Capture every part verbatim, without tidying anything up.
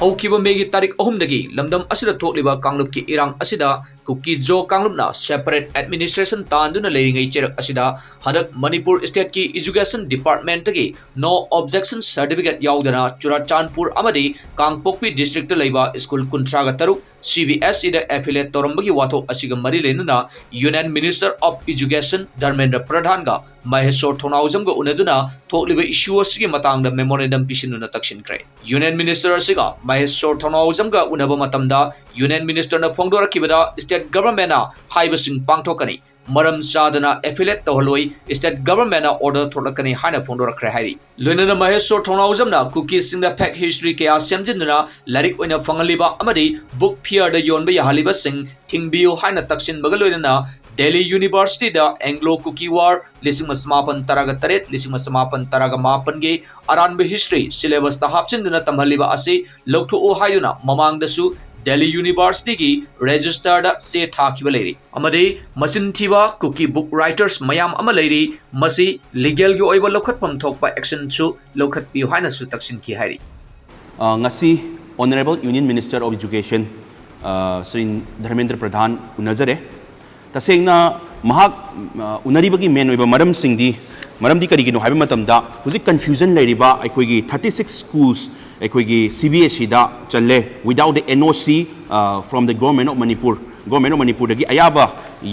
ꯍꯧꯈꯤꯕ ꯃꯦꯒꯤ ꯇꯥꯔꯤꯛ ꯑꯍꯨꯝꯗꯒꯤ ꯂꯝꯗꯝ ꯑꯁꯤꯗ ꯊꯣꯛꯂꯤꯕ ꯀꯥꯡꯂꯨꯞꯀꯤ ꯏꯔꯥꯡ ꯑꯁꯤꯗ ꯀꯨꯀꯤ ꯖꯣ ꯀꯥꯡꯂꯨꯞꯅ separate administration ꯇꯥꯟꯗꯨꯅ ꯂꯩꯔꯤꯉꯩ ꯆꯩꯔꯛ ꯑꯁꯤꯗ ꯍꯟꯗꯛ Manipur stateꯀꯤ education departmentꯇꯒꯤ no objection certificate ꯌꯥꯎꯗꯅ ꯆꯨꯔꯥꯆꯥꯟꯄꯨꯔ ꯑꯃꯗꯤ ꯀꯥꯡꯄꯣꯛꯄꯤ districtꯇ ꯂꯩꯕ school ꯀꯨꯟꯊ꯭ꯔꯥꯒ ꯇꯔꯨꯛ CBSEꯗ affiliate ꯇꯧꯔꯝꯕꯒꯤ ꯋꯥꯊꯣꯛ ꯑꯁꯤꯒ ꯃꯔꯤ ꯂꯩꯅꯅ Union Minister of Education Dharmendra ꯄ꯭ꯔꯙꯥꯟꯒ ꯃꯍꯦꯁꯣꯔ ꯊꯧꯅꯥꯎꯖꯝꯒ ꯎꯅꯗꯨꯅ ꯊꯣꯛꯂꯤꯕ issue ꯑꯁꯤꯒꯤ ꯃꯇꯥꯡꯗ memorandum ꯄꯤꯁꯤꯟꯗꯨꯅ ꯇꯛꯁꯤꯟꯈ꯭ꯔꯦ꯫ Union Minister ꯑꯁꯤꯒ ꯃꯍꯦꯁꯣꯔ ꯊꯧꯅꯥꯎꯖꯝꯒ ꯎꯅꯕ ꯃꯇꯝꯗ Union Ministerꯅ ꯐꯣꯡꯗꯣꯔꯛꯈꯤꯕꯗ state governmentꯅ ꯍꯥꯏꯕꯁꯤꯡ ꯄꯥꯡꯊꯣꯛꯀꯅꯤ, ꯃꯔꯝ ꯆꯥꯗꯅ affiliate ꯇꯧꯍꯜꯂꯣꯏ, state governmentꯅ order ꯊꯣꯛꯂꯛꯀꯅꯤ ꯍꯥꯏꯅ ꯐꯣꯡꯗꯣꯔꯛꯈ꯭ꯔꯦ ꯍꯥꯏꯔꯤ꯫ ꯂꯣꯏꯅꯅ ꯃꯍꯦꯁꯣꯔ ꯊꯧꯅꯥꯎꯖꯝꯅ ꯀꯨꯀꯤꯁꯤꯡꯗ fake history ꯀꯌꯥ ꯁꯦꯝꯖꯤꯟꯗꯨꯅ ꯂꯥꯏꯔꯤꯛ ꯑꯣꯏꯅ ꯐꯪꯍꯜꯂꯤꯕ ꯑꯃꯗꯤ book fairꯗ ꯌꯣꯟꯕ ꯌꯥꯍꯜꯂꯤꯕꯁꯤꯡ ꯊꯤꯡꯕꯤꯌꯨ ꯍꯥꯏꯅ ꯇꯛꯁꯤꯟꯕꯒ ꯂꯣꯏꯅꯅ Delhi Universityꯗ Anglo Kuki War ꯂꯤꯁꯤꯡ ꯑꯃ ꯆꯃꯥꯄꯟ ꯇꯔꯥꯒ ꯇꯔꯦꯠ, ꯂꯤꯁꯤꯡ ꯑꯃ ꯆꯃꯥꯄꯟ ꯇꯔꯥꯒ ꯃꯥꯄꯟꯒꯤ ꯑꯔꯥꯟꯕ history syllabusꯇ ꯍꯥꯞꯆꯤꯟꯗꯨꯅ ꯇꯝꯍꯜꯂꯤꯕ ꯑꯁꯤ ꯂꯧꯊꯣꯛꯎ ꯍꯥꯏꯗꯨꯅ ꯃꯃꯥꯡꯗꯁꯨ Delhi Universityꯒꯤ registerꯗ ꯆꯦ ꯊꯥꯈꯤꯕ ꯂꯩꯔꯤ꯫ ꯑꯃꯗꯤ ꯃꯆꯤꯟ ꯊꯤꯕ ꯀꯨꯀꯤ book writers ꯃꯌꯥꯝ ꯑꯃ ꯂꯩꯔꯤ, ꯃꯁꯤ legalꯒꯤ ꯑꯣꯏꯕ ꯂꯧꯈꯠꯐꯝ ꯊꯣꯛꯄ actionꯁꯨ ꯂꯧꯈꯠꯄꯤꯌꯨ ꯍꯥꯏꯅꯁꯨ ꯇꯛꯁꯤꯟꯈꯤ ꯍꯥꯏꯔꯤ꯫ ꯑ, ꯉꯁꯤ Honourable Union Minister of Education, ꯑ, ꯁ꯭ꯔꯤ ꯙꯔꯃꯦꯟꯗ꯭ꯔ ꯄ꯭ꯔꯙꯥꯟ ꯎꯅꯖꯔꯦ꯫ ꯇꯁꯦꯡꯅ ꯃꯍꯥꯛ, ꯑ, ꯎꯅꯔꯤꯕꯒꯤ main ꯑꯣꯏꯕ ꯃꯔꯝꯁꯤꯡꯗꯤ, ꯃꯔꯝꯗꯤ ꯀꯔꯤꯒꯤꯅꯣ ꯍꯥꯏꯕ ꯃꯇꯝꯗ, ꯍꯧꯖꯤꯛ confusion ꯂꯩꯔꯤꯕ ꯑꯩꯈꯣꯏꯒꯤ thirty six schools ꯑꯩꯈꯣꯏꯒꯤ CBSEꯗ ꯆꯜꯂꯦ without the NOC, ꯑ, from the Government of Manipur, Government of Manipurꯗꯒꯤ ꯑꯌꯥꯕ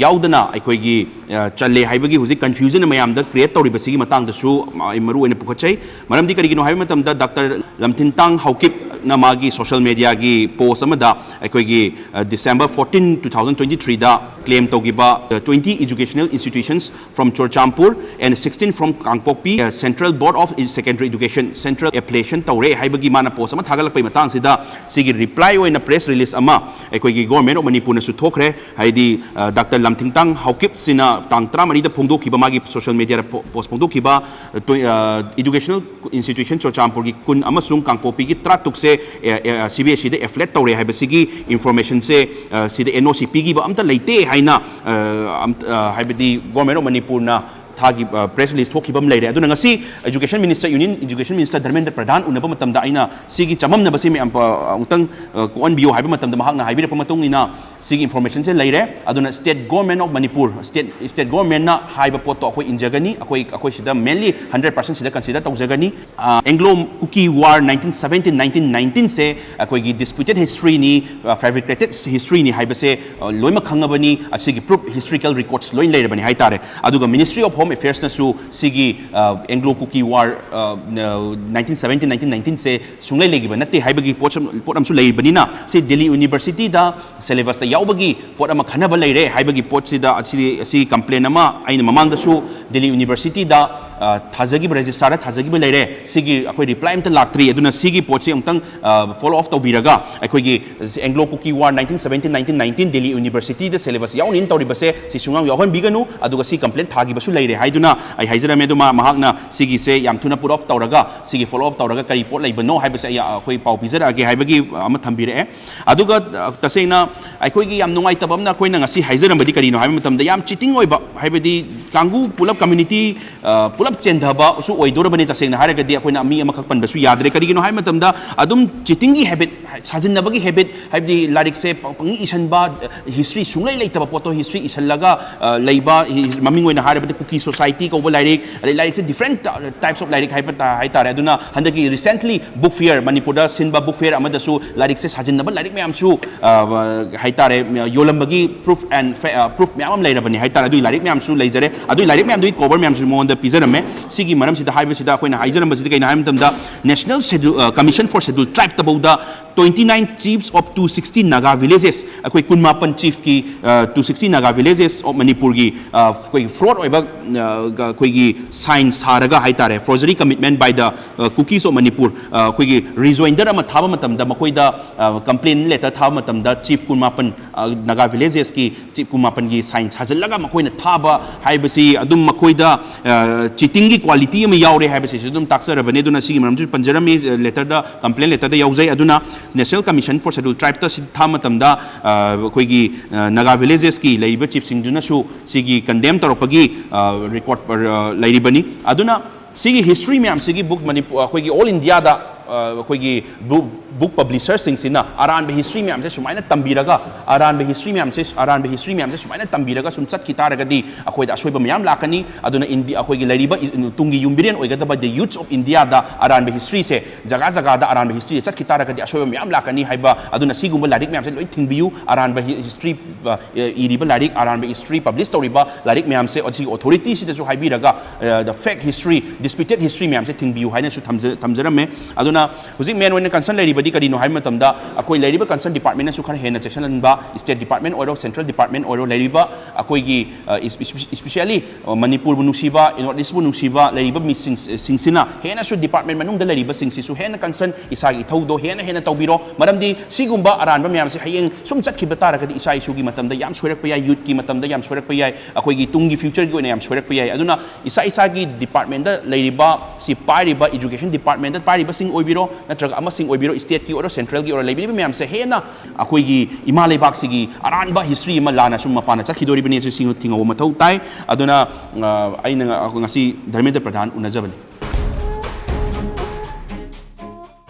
ꯌꯥꯎꯗꯅ ꯑꯩꯈꯣꯏꯒꯤ, ꯑ, ꯆꯜꯂꯦ ꯍꯥꯏꯕꯒꯤ ꯍꯧꯖꯤꯛ confusion ꯃꯌꯥꯝꯗ create ꯇꯧꯔꯤꯕꯁꯤꯒꯤ ꯃꯇꯥꯡꯗꯁꯨ ꯑꯩ ꯃꯔꯨ ꯑꯣꯏꯅ ꯄꯨꯈꯠꯆꯩ꯫ ꯃꯔꯝꯗꯤ ꯀꯔꯤꯒꯤꯅꯣ ꯍꯥꯏꯕ ꯃꯇꯝꯗ, Doctor ꯂꯝꯊꯤꯟꯇꯥꯡ ꯍꯥꯎꯀꯤꯞꯅ ꯃꯥꯒꯤ social mediaꯒꯤ post ꯑꯃꯗ ꯑꯩꯈꯣꯏꯒꯤ, ꯑ, December fourteen, two thousand twenty-threeꯗ claim ꯇꯧꯈꯤꯕ, ꯑ, twenty educational institutions from Churachandpur and sixteen from Kangpokpi, uh, Central Board of Secondary Education, Central affiliation ꯇꯧꯔꯦ ꯍꯥꯏꯕꯒꯤ ꯃꯥꯅ post ꯑꯃ ꯊꯥꯒꯠꯂꯛꯄꯒꯤ ꯃꯇꯥꯡꯁꯤꯗ, ꯁꯤꯒꯤ reply ꯑꯣꯏꯅ press release ꯑꯃ ꯑꯩꯈꯣꯏꯒꯤ Government of Manipurꯅꯁꯨ ꯊꯣꯛꯈ꯭ꯔꯦ꯫ ꯍꯥꯏꯗꯤ, ꯑ, Doctor ꯂꯝꯊꯤꯡꯇꯥꯡ ꯍꯥꯎꯀꯤꯞꯁꯤꯅ ꯇꯥꯡ ꯇꯔꯥꯃꯔꯤꯗ ꯐꯣꯡꯗꯣꯛꯈꯤꯕ, ꯃꯥꯒꯤ social mediaꯗ po-, post ꯐꯣꯡꯗꯣꯛꯈꯤꯕ, ꯑ, tw-, ꯑ, educational institution ꯆꯨꯔꯆꯥꯟꯄꯨꯔꯒꯤ ꯀꯨꯟ ꯑꯃꯁꯨꯡ ꯀꯥꯡꯄꯣꯛꯄꯤꯒꯤ ꯇꯔꯥꯇꯔꯨꯛꯁꯦ, ꯑꯦ, ꯑꯦ, CBSEꯗ affiliate ꯇꯧꯔꯦ ꯍꯥꯏꯕꯁꯤꯒꯤ informationꯁꯦ, ꯑ, ꯁꯤꯗ NOC ꯄꯤꯈꯤꯕ ꯑꯝꯇ ꯂꯩꯇꯦ ꯍꯥꯏꯅ, ꯑ, ꯑꯝ-, ꯑ, ꯍꯥꯏꯕꯗꯤ Government of Manipurꯅ ꯊꯥꯒꯤ ꯄ꯭ꯔꯦꯁ ꯔꯤꯂꯤꯁ ꯊꯣꯛꯈꯤꯕ ꯑꯃ ꯂꯩꯔꯦ꯫ ꯑꯗꯨꯅ ꯉꯁꯤ education minister, union education minister Dharmendra Pradhan ꯎꯅꯕ ꯃꯇꯝꯗ ꯑꯩꯅ ꯁꯤꯒꯤ ꯆꯃꯝꯅꯕꯁꯤ ꯃꯌꯥꯝ ꯑꯃꯨꯛꯇꯪ ꯀꯣꯛꯍꯟꯕꯤꯌꯨ ꯍꯥꯏꯕ ꯃꯇꯝꯗ ꯃꯍꯥꯛꯅ ꯍꯥꯏꯕꯤꯔꯛꯄ ꯃꯇꯨꯡ ꯏꯟꯅ ꯁꯤꯒꯤ ꯏꯟꯐꯣꯔꯃꯦꯁꯟꯁꯦ ꯂꯩꯔꯦ꯫ ꯑꯗꯨꯅ state government of Manipur, state state governmentꯅ ꯍꯥꯏꯕ ꯄꯣꯠꯇꯣ ꯑꯩꯈꯣꯏ ꯏꯟꯖꯒꯅꯤ꯫ ꯑꯩꯈꯣꯏ ꯑꯩꯈꯣꯏ ꯁꯤꯗ mainly hundred percent ꯁꯤꯗ consider ꯇꯧꯖꯒꯅꯤ꯫ Anglo Kuki War nineteen seventeen nineteen nineteenꯁꯦ ꯑꯩꯈꯣꯏꯒꯤ disputed historyꯅꯤ, fabricated historyꯅꯤ ꯍꯥꯏꯕꯁꯦ ꯂꯣꯏꯅꯃꯛ ꯈꯪꯉꯕꯅꯤ꯫ ꯑꯁꯤꯒꯤ proof, historical records ꯂꯣꯏꯅ ꯂꯩꯔꯕꯅꯤ ꯍꯥꯏꯇꯥꯔꯦ꯫ ꯑꯗꯨꯒ Ministry of Home Affairsꯅꯁꯨ ꯁꯤꯒꯤ Anglo Kuki War nineteen seventeen nineteen nineteenꯁꯦ ꯁꯨꯡꯂꯩ ꯂꯩꯈꯤꯕ ꯅꯠꯇꯦ ꯍꯥꯏꯕꯒꯤ ꯄꯣꯠ ꯄꯣꯠ ꯑꯃꯁꯨ ꯂꯩꯔꯤꯕꯅꯤꯅ, ꯁꯤ ꯗꯦꯜꯂꯤ ꯌꯨꯅꯤꯚꯔꯁꯤꯇꯤꯗ syllabusꯇ ꯌꯥꯎꯕꯒꯤ ꯄꯣꯠ ꯑꯃ ꯈꯟꯅꯕ ꯂꯩꯔꯦ ꯍꯥꯏꯕꯒꯤ ꯄꯣꯠꯁꯤꯗ ꯑꯁꯤ ꯑꯁꯤ complaint ꯑꯃ ꯑꯩꯅ ꯃꯃꯥꯡꯗꯁꯨ ꯗꯦꯜꯂꯤ ꯌꯨꯅꯤꯚꯔꯁꯤꯇꯤꯗ ꯊꯥꯖꯈꯤꯕ, registrarꯗ ꯊꯥꯖꯈꯤꯕ ꯂꯩꯔꯦ꯫ ꯁꯤꯒꯤ ꯑꯩꯈꯣꯏ reply ꯑꯝꯇ ꯂꯥꯛꯇ꯭ꯔꯤ꯫ ꯑꯗꯨꯅ ꯁꯤꯒꯤ ꯄꯣꯠꯁꯤ ꯑꯃꯨꯛꯇꯪ follow up ꯇꯧꯕꯤꯔꯒ ꯑꯩꯈꯣꯏꯒꯤ Anglo Kuki War nineteen seventeen nineteen nineteen Delhi ꯌꯨꯅꯤꯚꯔꯁꯤꯇꯤꯗ syllabus ꯌꯥꯎꯅꯤꯅ ꯇꯧꯔꯤꯕꯁꯦ ꯁꯤ ꯁꯨꯡꯌꯥꯎ ꯌꯥꯎꯍꯟꯕꯤꯒꯅꯨ꯫ ꯑꯗꯨꯒ ꯁꯤ complaint ꯊꯥꯈꯤꯕꯁꯨ ꯂꯩꯔꯦ ꯍꯥꯏꯗꯨꯅ ꯑꯩ ꯍꯥꯏꯖꯔꯝꯃꯦ꯫ ꯑꯗꯨ ꯃꯍꯥꯛꯅ ꯁꯤꯒꯤꯁꯦ ꯌꯥꯝ ꯊꯨꯅ put off ꯇꯧꯔꯒ ꯁꯤꯒꯤ follow up ꯇꯧꯔꯒ ꯀꯔꯤ ꯄꯣꯠ ꯂꯩꯕꯅꯣ ꯍꯥꯏꯕꯁꯦ ꯑꯩ ꯑꯩꯈꯣꯏ ꯄꯥꯎ ꯄꯤꯖꯔꯛꯑꯒꯦ ꯍꯥꯏꯕꯒꯤ ꯑꯃ ꯊꯝꯕꯤꯔꯛꯑꯦ꯫ ꯑꯗꯨꯒ ꯇꯁꯦꯡꯅ ꯑꯩꯈꯣꯏꯒꯤ ꯌꯥꯝ ꯅꯨꯡꯉꯥꯏꯇꯕ ꯑꯃꯅ ꯑꯩꯈꯣꯏꯅ ꯉꯁꯤ ꯍꯥꯏꯖꯔꯝꯕꯗꯤ ꯀꯔꯤꯅꯣ ꯍꯥꯏꯕ ꯃꯇꯝꯗ ꯌꯥꯝ cheating ꯑꯣꯏꯕ, ꯍꯥꯏꯕꯗꯤ ꯀꯥꯡꯕꯨ ꯄꯨꯂꯞ community ꯄꯨꯂꯞ ꯆꯦꯟꯊꯕꯁꯨ ꯑꯣꯏꯗꯣꯔꯕꯅꯤ꯫ ꯇꯁꯦꯡꯅ ꯍꯥꯏꯔꯒꯗꯤ ꯑꯩꯈꯣꯏꯅ ꯃꯤ ꯑꯃꯈꯛ ꯄꯟꯕꯁꯨ ꯌꯥꯗ꯭ꯔꯦ꯫ ꯀꯔꯤꯒꯤꯅꯣ ꯍꯥꯏꯕ ꯃꯇꯝꯗ ꯑꯗꯨꯝ cheatingꯒꯤ habit, ꯁꯥꯖꯤꯟꯅꯕꯒꯤ habit, ꯍꯥꯏꯕꯗꯤ ꯂꯥꯏꯔꯤꯛꯁꯦ ꯄꯪꯏ ꯏꯁꯟꯕ, history ꯁꯨꯡꯂꯩ ꯂꯩꯇꯕ ꯄꯣꯠꯇꯣ history ꯏꯁꯜꯂꯒ ꯂꯩꯕ, ꯃꯃꯤꯡ ꯑꯣꯏꯅ ꯍꯥꯏꯔꯕꯗ Kuki Society ꯀꯧꯕ ꯂꯥꯏꯔꯤꯛ, ꯑꯗꯩ ꯂꯥꯏꯔꯤꯛꯁꯦ different types of ꯂꯥꯏꯔꯤꯛ ꯍꯥꯏꯕ ꯍꯥꯏꯇꯥꯔꯦ꯫ ꯑꯗꯨꯅ ꯍꯟꯗꯛꯀꯤ recently book fair, ꯃꯅꯤꯄꯨꯔꯗ ꯁꯤꯟꯕ book fair ꯑꯃꯗꯁꯨ ꯂꯥꯏꯔꯤꯛꯁꯦ ꯁꯥꯖꯤꯟꯅꯕ ꯂꯥꯏꯔꯤꯛ ꯃꯌꯥꯝꯁꯨ ꯍꯥꯏꯇꯥꯔꯦ ꯌꯣꯜꯂꯝꯕꯒꯤ proof and proof ꯃꯌꯥꯝ ꯑꯃ ꯂꯩꯔꯕꯅꯤ ꯍꯥꯏꯇꯥꯔꯦ꯫ ꯑꯗꯨꯒꯤ ꯂꯥꯏꯔꯤꯛ ꯃꯌꯥꯝꯁꯨ ꯂꯩꯖꯔꯦ꯫ ꯑꯗꯨꯒꯤ ꯂꯥꯏꯔꯤꯛ ꯃꯌꯥꯝꯗꯨꯒꯤ cover ꯃꯌꯥꯝꯁꯨ ꯃꯉꯣꯟꯗ ꯄꯤꯖꯔꯝꯃꯦ꯫ ꯁꯤꯒꯤ ꯃꯔꯝꯁꯤꯗ ꯍꯥꯏꯕꯁꯤꯗ ꯑꯩꯈꯣꯏꯅ ꯍꯥꯏꯖꯔꯝꯕꯁꯤꯗꯤ ꯀꯩꯅꯣ ꯍꯥꯏꯕ ꯃꯇꯝꯗ National Schedule, Commission for Schedule Tribeꯇꯐꯧꯗ twenty nine chiefs of two sixty Naga villages, ꯑꯩꯈꯣꯏ ꯀꯨꯟꯃꯥꯄꯟ chiefꯀꯤ two sixty Naga villages of Manipurꯒꯤ ꯑꯩꯈꯣꯏꯒꯤ fraud ꯑꯣꯏꯕ ꯑꯩꯈꯣꯏꯒꯤ sign ꯁꯥꯔꯒ ꯍꯥꯏꯇꯥꯔꯦ, forgery commitment by the Kukis of Manipur, ꯑꯩꯈꯣꯏꯒꯤ rejoinder ꯑꯃ ꯊꯥꯕ ꯃꯇꯝꯗ ꯃꯈꯣꯏꯗ complaint letter ꯊꯥꯕ ꯃꯇꯝꯗ chief ꯀꯨꯟꯃꯥꯄꯟ Naga villagesꯀꯤ chief ꯀꯨꯟꯃꯥꯄꯟꯒꯤ sign ꯁꯥꯖꯤꯜꯂꯒ ꯃꯈꯣꯏꯅ ꯊꯥꯕ ꯍꯥꯏꯕꯁꯤ ꯑꯗꯨꯝ ꯃꯈꯣꯏꯗ ꯆꯤꯇꯤꯡꯒꯤ ꯀ꯭ꯋꯥꯂꯤꯇꯤ ꯑꯃ ꯌꯥꯎꯔꯦ ꯍꯥꯏꯕꯁꯤꯁꯨ ꯑꯗꯨꯝ ꯇꯥꯛꯆꯔꯕꯅꯤ꯫ ꯑꯗꯨꯅ ꯁꯤꯒꯤ ꯃꯔꯝꯁꯨ ꯄꯟꯖꯔꯝꯃꯤ, ꯂꯦꯇꯔꯗ, ꯀꯝꯄ꯭ꯂꯦꯟ ꯂꯦꯇꯔꯗ ꯌꯥꯎꯖꯩ꯫ ꯑꯗꯨꯅ National Commission for Scheduled Tribeꯇ ꯁꯤ ꯊꯥ ꯃꯇꯝꯗ ꯑꯩꯈꯣꯏꯒꯤ ꯅꯥꯒꯥ ꯚꯤꯂꯦꯖꯦꯁꯀꯤ ꯂꯩꯔꯤꯕ ꯆꯤꯐꯁꯤꯡꯗꯨꯅꯁꯨ ꯁꯤꯒꯤ ꯀꯟꯗꯦꯝ ꯇꯧꯔꯛꯄꯒꯤ ꯔꯦꯀꯣꯔꯗ ꯂꯩꯔꯤꯕꯅꯤ꯫ ꯑꯗꯨꯅ ꯁꯤꯒꯤ ꯍꯤꯁꯇ꯭ꯔꯤ ꯃꯌꯥꯝꯁꯤꯒꯤ ꯕꯨꯛ ꯃꯅꯤꯄꯨꯔ, ꯑꯩꯈꯣꯏꯒꯤ ꯑꯣꯜ ꯏꯟꯗꯤꯌꯥꯗ ꯑꯩꯈꯣꯏꯒꯤ ꯕꯨꯛ ꯕꯨꯛ ꯄꯕ꯭ꯂꯤꯁꯔꯁꯤꯡꯁꯤꯅ ꯑꯔꯥꯟꯕ ꯍꯤꯁꯇ꯭ꯔꯤ ꯃꯌꯥꯝꯁꯦ ꯁꯨꯃꯥꯏꯅ ꯇꯝꯕꯤꯔꯒ, ꯑꯔꯥꯟꯕ ꯍꯤꯁꯇ꯭ꯔꯤ ꯃꯌꯥꯝꯁꯦ, ꯑꯔꯥꯟꯕ ꯍꯤꯁꯇ꯭ꯔꯤ ꯃꯌꯥꯝꯁꯦ ꯁꯨꯃꯥꯏꯅ ꯇꯝꯕꯤꯔꯒ ꯁꯨꯝ ꯆꯠꯈꯤ ꯇꯥꯔꯒꯗꯤ ꯑꯩꯈꯣꯏꯗ ꯑꯁꯣꯏꯕ ꯃꯌꯥꯝ ꯂꯥꯛꯀꯅꯤ꯫ ꯑꯗꯨꯅ ꯏꯟꯗꯤ-, ꯑꯩꯈꯣꯏꯒꯤ ꯂꯩꯔꯤꯕ ꯏ-, ꯇꯨꯡꯒꯤ ꯌꯨꯝꯕꯤꯔꯦꯟ ꯑꯣꯏꯒꯗꯕ the youths of Indiaꯗ ꯑꯔꯥꯟꯕ ꯍꯤꯁꯇ꯭ꯔꯤꯁꯦ, ꯖꯒꯥ ꯖꯒꯥꯗ ꯑꯔꯥꯟꯕ ꯍꯤꯁꯇ꯭ꯔꯤꯁꯦ ꯆꯠꯈꯤ ꯇꯥꯔꯒꯗꯤ ꯑꯁꯣꯏꯕ ꯃꯌꯥꯝ ꯂꯥꯛꯀꯅꯤ ꯍꯥꯏꯕ꯫ ꯑꯗꯨꯅ ꯁꯤꯒꯨꯝꯕ ꯂꯥꯏꯔꯤꯛ ꯃꯌꯥꯝꯁꯦ ꯂꯣꯏ ꯊꯤꯡꯕꯤꯌꯨ꯫ ꯑꯔꯥꯟꯕ ꯍꯤ-, ꯍꯤꯁꯇ꯭ꯔꯤ, ꯑ, ꯏꯔꯤꯕ ꯂꯥꯏꯔꯤꯛ, ꯑꯔꯥꯟꯕ ꯍꯤꯁꯇ꯭ꯔꯤ ꯄꯕ꯭ꯂꯤꯁ ꯇꯧꯔꯤꯕ ꯂꯥꯏꯔꯤꯛ ꯃꯌꯥꯝꯁꯦ, ꯑꯁꯤꯒꯤ ꯑꯣꯊꯣꯔꯤꯇꯤꯁꯤꯗꯁꯨ ꯍꯥꯏꯕꯤꯔꯒ, ꯑ, the fake history, disputed history ꯃꯌꯥꯝꯁꯦ ꯊꯤꯡꯕꯤꯌꯨ ꯍꯥꯏꯅꯁꯨ ꯊꯝꯖ-, ꯊꯝꯖꯔꯝꯃꯦ꯫ ꯑꯗꯨꯅ ꯍꯧꯖꯤꯛ ꯃꯦꯟ ꯑꯣꯏꯅ ꯀꯟꯁꯔꯟ ꯂꯩꯔꯤꯕꯗꯤ ꯀꯔꯤꯅꯣ ꯍꯥꯏꯕ ꯃꯇꯝꯗ, ꯑꯩꯈꯣꯏ ꯂꯩꯔꯤꯕ ꯀꯟꯁꯔꯟ ꯗꯤꯄꯥꯔꯠꯃꯦꯟꯅꯁꯨ ꯈꯔ ꯍꯦꯟꯅ ꯆꯦꯛꯁꯤꯟꯍꯟꯕ, ꯁ꯭ꯇꯦꯠ ꯗꯤꯄꯥꯔꯠꯃꯦꯟ ꯑꯣꯏꯔꯣ, ꯁꯦꯟꯇ꯭ꯔꯦꯜ ꯗꯤꯄꯥꯔꯠꯃꯦꯟ ꯑꯣꯏꯔꯣ, ꯂꯩꯔꯤꯕ ꯑꯩꯈꯣꯏꯒꯤ, ꯑ, ꯏꯁ-, ꯏꯁ-, ꯏꯁꯄꯤꯁꯤꯌꯦꯜꯂꯤ, ꯑ, ꯃꯅꯤꯄꯨꯔꯕꯨ ꯅꯨꯡꯁꯤꯕ, ꯅꯣꯔꯠ ꯏꯁꯕꯨ ꯅꯨꯡꯁꯤꯕ ꯂꯩꯔꯤꯕ ꯃꯤꯁꯤꯡ-, ꯁꯤꯡꯁꯤꯅ ꯍꯦꯟꯅꯁꯨ ꯗꯤꯄꯥꯔꯠꯃꯦꯟ ꯃꯅꯨꯡꯗ ꯂꯩꯔꯤꯕꯁꯤꯡꯁꯤꯁꯨ ꯍꯦꯟꯅ ꯀꯟꯁꯔꯟ, ꯏꯁꯥꯒꯤ ꯏꯊꯧꯗꯣ ꯍꯦꯟꯅ ꯍꯦꯟꯅ ꯇꯧꯕꯤꯔꯣ꯫ ꯃꯔꯝꯗꯤ ꯁꯤꯒꯨꯝꯕ ꯑꯔꯥꯟꯕ ꯃꯌꯥꯝꯁꯦ ꯍꯌꯦꯡ ꯁꯨꯝ ꯆꯠꯈꯤꯕ ꯇꯥꯔꯒꯗꯤ ꯏꯆꯥ ꯏꯁꯨꯒꯤ ꯃꯇꯝꯗ ꯌꯥꯝ ꯁꯣꯏꯔꯛꯄ ꯌꯥꯏ, ꯌꯨꯠꯀꯤ ꯃꯇꯝꯗ ꯌꯥꯝ ꯁꯣꯏꯔꯛꯄ ꯌꯥꯏ, ꯑꯩꯈꯣꯏꯒꯤ ꯇꯨꯡꯒꯤ ꯐ꯭ꯌꯨꯆꯔꯒꯤ ꯑꯣꯏꯅ ꯌꯥꯝ ꯁꯣꯏꯔꯛꯄ ꯌꯥꯏ꯫ ꯑꯗꯨꯅ ꯏꯁꯥ ꯏꯁꯥꯒꯤ ꯗꯤꯄꯥꯔꯠꯃꯦꯟꯗ ꯂꯩꯔꯤꯕ, ꯁꯤ ꯄꯥꯏꯔꯤꯕ, ꯏꯖꯨꯀꯦꯁꯟ ꯗꯤꯄꯥꯔꯠꯃꯦꯟꯗ ꯄꯥꯏꯔꯤꯕꯁꯤꯡ ꯑꯣꯏꯕꯤꯔꯣ, ꯅꯠꯇ꯭ꯔꯒ ꯑꯃꯁꯤꯡ ꯑꯣꯏꯕꯤꯔꯣ, ꯁ꯭ꯇꯦꯠꯀꯤ ꯑꯣꯏꯔꯣ, ꯁꯦꯟꯇ꯭ꯔꯦꯜꯒꯤ ꯑꯣꯏꯔꯣ, ꯂꯩꯕꯤꯔꯤꯕ ꯃꯌꯥꯝꯁꯦ ꯍꯦꯟꯅ ꯑꯩꯈꯣꯏꯒꯤ ꯏꯃꯥ ꯂꯩꯕꯥꯛꯁꯤꯒꯤ ꯑꯔꯥꯟꯕ ꯍꯤꯁꯇ꯭ꯔꯤ ꯑꯃ ꯂꯥꯟꯅ ꯁꯨꯝ ꯃꯄꯥꯟꯗ ꯆꯠꯈꯤꯗꯣꯔꯤꯕꯅꯤ, ꯑꯁꯤ ꯁꯤꯡ-, ꯊꯤꯡꯍꯧꯕ ꯃꯊꯧ ꯇꯥꯏ꯫ ꯑꯗꯨꯅ, ꯑ, ꯑꯩꯅ ꯉ-, ꯉꯁꯤ ꯙꯔꯃꯦꯟꯗ꯭ꯔ ꯄ꯭ꯔꯙꯥꯟ ꯎꯅꯖꯕꯅꯤ꯫